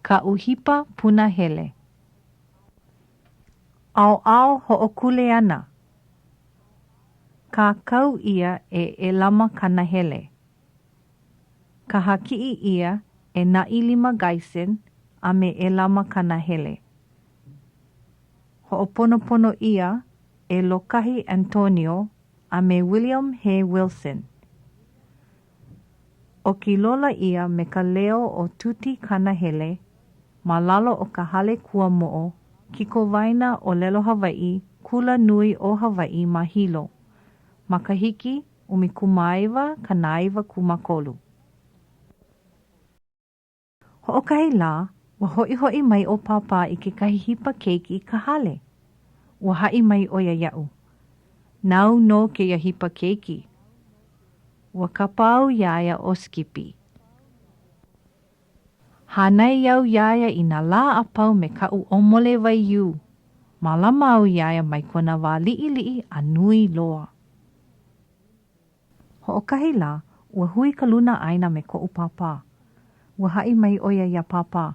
Kaʻu hipa punahele. ʻAoʻao hoʻokuleana. Kākau ʻia e ʻElama Kanahele. Kahakiʻi ʻia e Naʻilima Gaison a me ʻElama Kanahele. Hoʻoponopono ʻia e Lokahi Antonio a me William He Wilson. ʻOkilola ʻia me ka leo o Tuti Kanahele ma lalo o ka Hale Kuamoʻo Kikowaena ʻŌlelo Hawaiʻi Kula Nui o Hawaiʻi ma Hilo, makahiki 1993. Hoʻokahi lā, ua hoʻihoʻi mai ʻo Pāpā i kekahi hipa keiki i ka hale. Ua haʻi mai ʻo ia iaʻu, Nāu nō kēia hipa keiki. Ua kapa au iā ia ʻo Skippy. Hānai au iā ia i nā lā a pau me kaʻu ʻōmole waiū. Mālama au iā ia mai kona wā liʻiliʻi a nui loa. Hoʻokahi lā, ua hui ka luna ʻāina me koʻu pāpā. Ua haʻi mai ʻo ia iā Pāpā,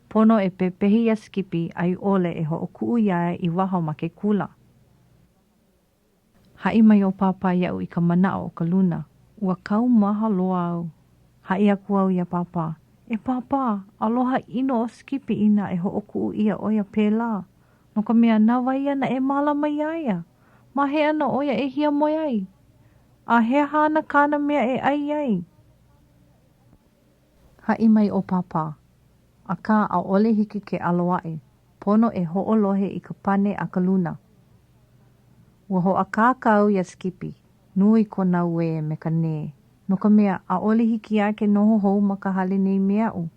pono e pepehi iā Skippy a i ʻole e hoʻokuʻu iā ia i waho ma ke kula. Haʻi mai ʻo Pāpā iaʻu i ka manaʻo o ka luna. Ua kaumaha loa au. Haʻi aku au iā Pāpā, E Pāpā, aloha ʻino ʻo Skippy inā e hoʻokuʻu ʻia ʻo ia pēlā. No ka mea, na wai ana e mālama iā ia? Ma hea ana ʻo ia e hiamoe ai? A he aha ana kāna mea e ʻai ai? Haʻi mai ʻo Pāpā, Akā, ʻaʻole hiki ke ʻalo aʻe, pono e hoʻolohe i ka pane a ka luna. Ua hoʻākāka au iā Skippy, nui kona uē me ka nē, no ka mea, ʻaʻole hiki iā ke noho hou ma ka hale nei me aʻu.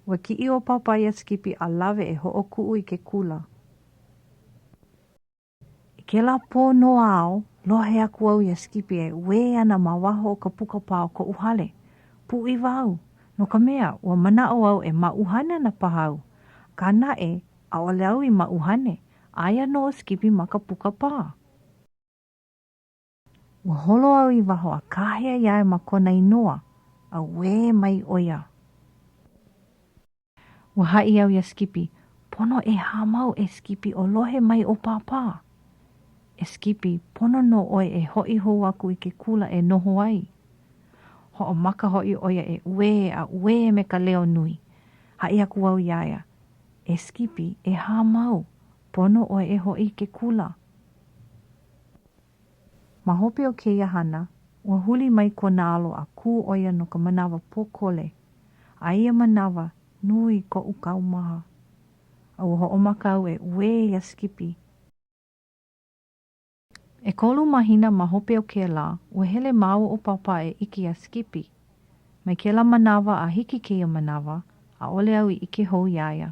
Ua kiʻi ʻo Pāpā iā Skippy a lawe e hoʻokuʻu i ke kula. I kēlā pō nō a ao, lohe aku au iā Skippy e uē ana ma waho o ka puka pā o koʻu hale. Pūʻiwa au, no ka mea, ua manaʻo au e maʻuhane ana paha au. Akā naʻe, ʻaʻole au i maʻuhane, aia nō ʻo Skippy ma ka puka pā. Ua holo au i waho a kāhea iā ia ma kona inoa, a uē mai ʻo ia. Ua haʻi au iā Skippy, Pono e hāmau e Skippy o lohe mai ʻo Pāpā. E Skippy, pono nō ʻoe e hoʻi hou aku i ke kula e noho ai. Hoʻomaka hoʻi ʻo ia e uē a uē me ka leo nui. Haʻi aku au iā ia, E Skippy, e hāmau, pono ʻoe e hoʻi i ke kula. Ma hope o kēia hana, ua huli mai kona alo a kū ʻo ia no ka manawa pōkole, a ia manawa, nui koʻu kaumaha. A ua hoʻomaka au e uē iā Skippy. ʻEkolu mahina ma hope o kēlā, ua hele māua ʻo Pāpā e ʻike iā Skippy. Mai kēlā manawa a hiki kēia manawa, ʻaʻole au i ʻike hou iā ia.